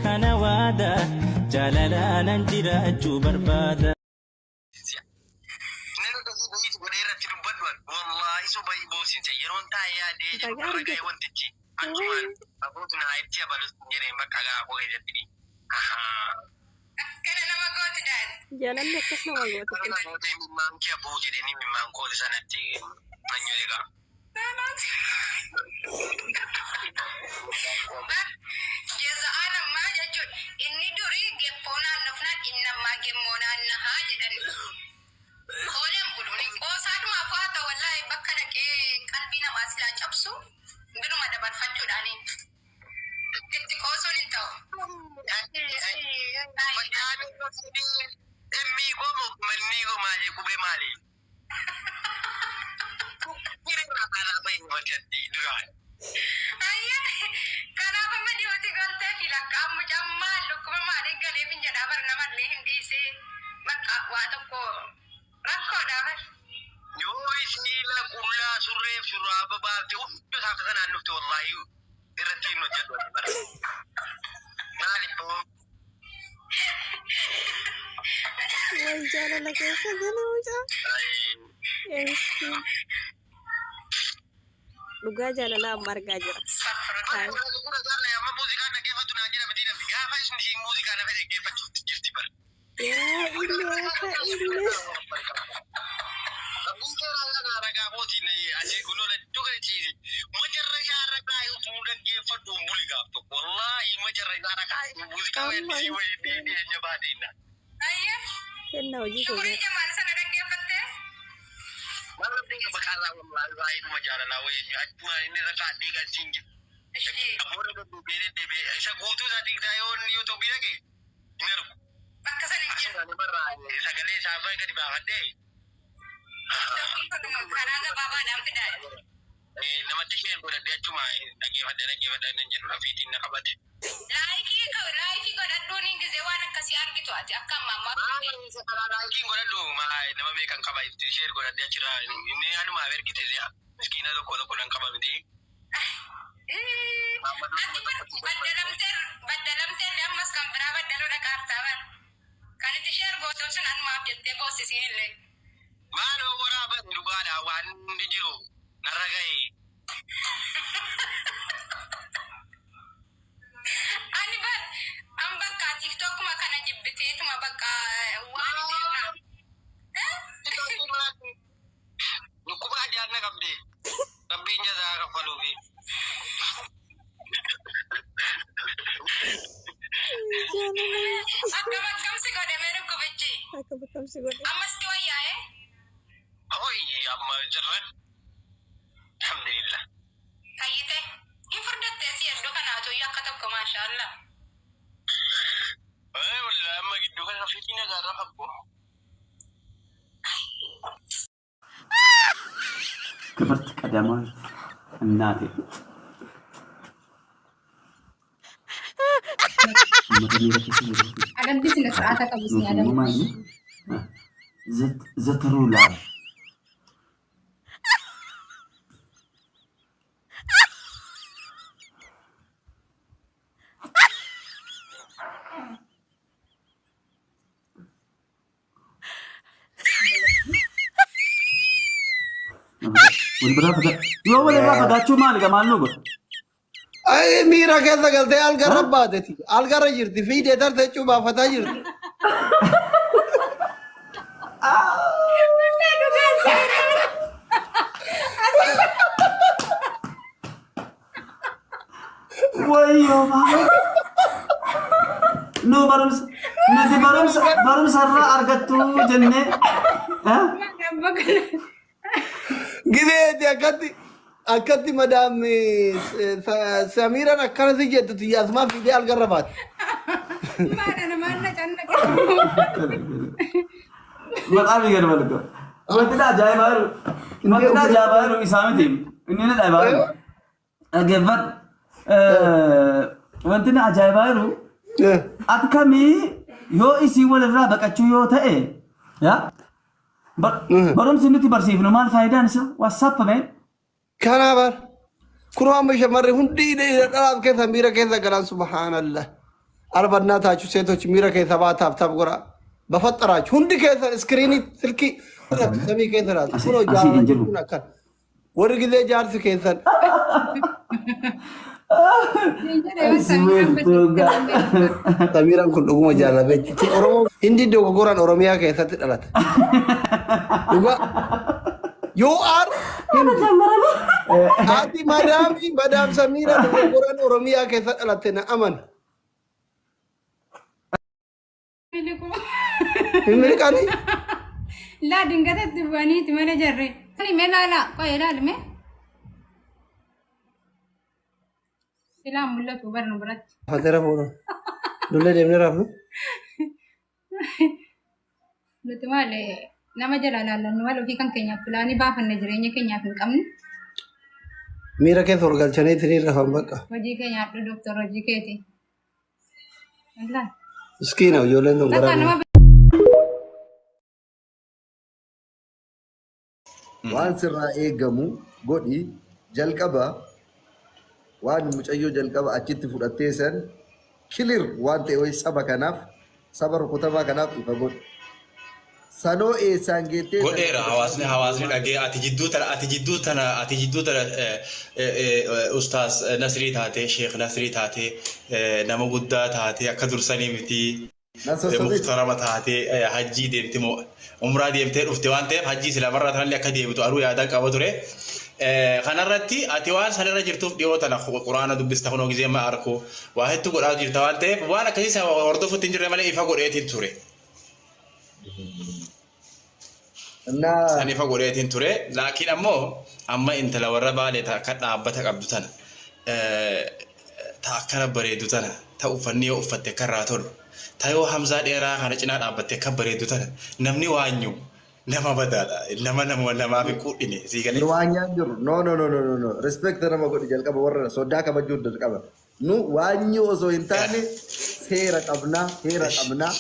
kana waada jaalalaanan jiraachuu barbaada. Nama akkasii bahiitu godhee irratti dubbadhu an. Wallaahi soba boosinse yeroon taa'ee yaadee jedhu Baga irra ga'e argate. wantichi achumaan abootu naa itti abalus hin jedheen bakka gaa koo keessatti ni. Ahaa. Akkana nama gooti daal. Jaalalli akkas nama gooti Akkana kun. gootee mimmaan kee aboo jedhanii mimmaan kooti sanatti manyoo egaa. Jeza'aan ammaa jechuun inni durii geppoo naannofnaan inni ammaa gemmoo naannahaa jedhan. Ooleen buluun qoosaadhumaaf haa ta'u wallaahi bakka dhaqee qalbii namaa silaa cabsu biruma dabarfachuudhaani itti qoosuun hin ta'u. Emmii koo mannii koo maalii qubee maalii? Kanaaf amma dhiyootti galtee fi lakkaa mucaan maal dhukkuba maaliin galeef hin jedhaa bar namallee hin dhiisee bakka waa tokko rakkoodha bar. Yoo isii qullaa surreef shurraaba baafte hunda isaa akka kanaan dhufte wallaahi irratti hin hojjedhu ati bara. Maal ibboo? Way jaalala keessa gala mucaa. Yaa miskiin. Dhugaa jaalalaa amma argaa jira. Haay. Amma muuziqaa dhaggeeffattu naan jedhama diina gaafa isin muuziqaa lafa dhaggeeffachuuf jirti bara. Yaa ilaaha illa. Amma miskiin. Kennaa hojii Shukurii keenyaa. Jamaal sana dhaggeeffattee? Isa guutuu isaa digdaa yoo inni yuutuubii dhaqe hin argu. Bakka sana hin jiru. Sagalee isaa gadi baafadhee Karaa gabaabaadhaan fidaa. Namatti isheen godhadhee achuma dhaggeeffadhee dhaggeeffadhee nan jedhu rafiitiin na qabate. Laayikii laayikii godhadhuun hin gizee waan akkasii argitu ati akka ammaa ammaa. Laayikiin godhadhu nama beekan qaba itti isheen godhadhee achirraa inni anumaaf ergite si'a miskiina tokko tokko nan qaba miti. Ati baddalamtee baddalamtee ammas kan biraa baddaluu dhaqaartaa bar. Kan itti ishee ergootuun sun anumaaf jettee boossisiin illee. Maaloo waraaban dhugaadha waan inni jiru narra ga'e. Ani bar an bakka tiktokuma kana jibbiteetuma bakka waan irraa. Dhukkuba ajaa'ibna qabdi. Rabbiin jazaa kaffaluufi. Jaalala. Akkam akkam si godhamee dhukkubichi. Akkam akkam si godhe. Ammas si wayyaa'ee? Hoy amma jirra. Alhamdulillah. Fayyite. Hin furdattee si hedduu kanaatu iyyuu akka tokko maashaallah. Eh wallahi amma gidduu kana fiitiin nagaarra qabbu. ክብርት ቀዳማዊት እናቴ uummata miira keessa jiru Adabbi sina sir'aata qabu si nuuf immoo adabu. maalni the true love. Wal biraa fagaa yoo wal irraa fagaachuu maali gaa maal nu godha? Ay, miira keessa galtee algarra baateti. Algarra jirti. Fiidee tarte jechuu baafataa jirti. Wayyoo maal? Nu barumsa nuti barumsa barumsa irraa argattu jennee eh? Gibeeti akkatti akkatti madaam Samiiraan akkana si jettu tiyyaasumaa fiidee algarra baate. Maadha namaan na cannaqe. Maqaa biyya dabalatu. Wanti na ajaa'ibaa jiru wanti na ajaa'ibaa jiru isaa miti. Inni na ajaa'ibaa jiru. Dhaggeeffadhu. Wanti na ajaa'ibaa jiru akkamii yoo isii walirraa baqachuu yoo ta'e yaa barumsi nuti barsiifnu maal faayidaan isaa WhatsApp mee Kanaa bar. Kunoo amma shamarri hundi dhalaaf keessa miira keessa galan subhaanallah. Arba እናታችሁ ሴቶች miira keessa baa tap tap godhaa. በፈጠራችሁ hundi keessan iskiriinii silkii samii keessa laatu. Kunoo Asii hin jaalala jiru. jechuun akkana. Warri gizee jaarsi keessan Samiiraan kun dhuguma jaalala jechuudha. Oromoo hindi dogoggoraan Oromiyaa keessatti dhalate. Dhugaa. You are Hindi. Ati madaami madaam Samiira dogoggoraan Oromiyaa keessa dhalatte na amana. Hin miliqanii? Laa dingatatti bu'aniiti mana jarre. Mee laala qo'e ilaali mee. Silaa mul'atu barnu biratti. Fatee rafuudha. Lollee deemnee rafnu. Nuti maal nama jala laallannu maal ofii kan keenyaaf pilaanii baafanne jireenya keenyaaf hin qabne. Miira keessa ol galchanii ittiin rafan bakka. Hojii keenya hadhu dooktor hojii keeti. Wallaahi. Miskiina ijoolleen tun Bakka garaa. nama Waan sirraa eegamu godhi. Jalqaba waan mucayyoo jalqaba achitti fudhattee san clear waan ta'e wayi saba kanaaf, saba rukutamaa kanaaf ifa godhi. Sanoo eessaan geettee Godheera, hawaasni dhagee. Ati jidduu tana ustaaz Nasrii taatee, Sheekh Nasrii taatee, nama guddaa taatee, akka dursanii miti. Nan sossobin. Muhtarama taatee hajjii deemte moo umraa deemtee dhufte waan ta'eef, hajjii sila barraa tanallee akka deebitu aruu yaadan qaba ture. Kanarratti ati waan sanirra jirtuuf dhiyoo tana quraana dubbista, kunoo gizee ma arku waa hedduu godhaa jirta waan ta'eef, waan akkasii hordofuutti hin jirre malee ifa godheetiin ture. Innaa San ifa godheetiin ture. Laakiin ammoo amma intala warra Baalee ta akka dhaabbata qabdu tana, ta akkana bareedu tana, ta uffanni yoo uffatte akka irraa tolu, ta yoo Hamzaa dheeraa kana cinaa dhaabbatte akka bareedu tana, namni waanyu nama badaadha. Nama namaaf hin quudhine sii galee. Nu waanyaan jiru. No, no, no, no, no, no. Respect nama godhi jalqaba, warra soddaa kabajuu jalqaba. Nu waanyuu osoo hin taane seera qabnaa, heera qabnaa.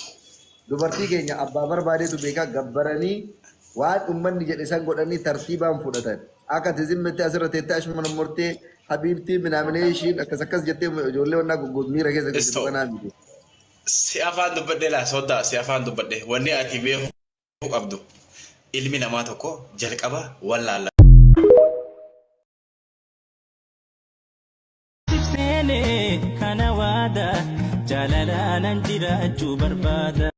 Dubartii keenya abbaa barbaadeetu beekaa, gabbaranii waan uummanni jedhe san godhanii tartiibaan fudhatan. Akka ati zimmettee asirra teettee ashuma murtee habiibtii minaaminee ishiin akkas akkas jettee ijoollee wannaa miira keessa jirtu Stop. kanaa miti. Si afaan dubbadhe laa soddaa, si afaan dubbadhe. Wanni ati beekuu qabdu, ilmi namaa tokko jalqaba wallaalla. Seenee kana waada jaalalaanan jiraachuu barbaada.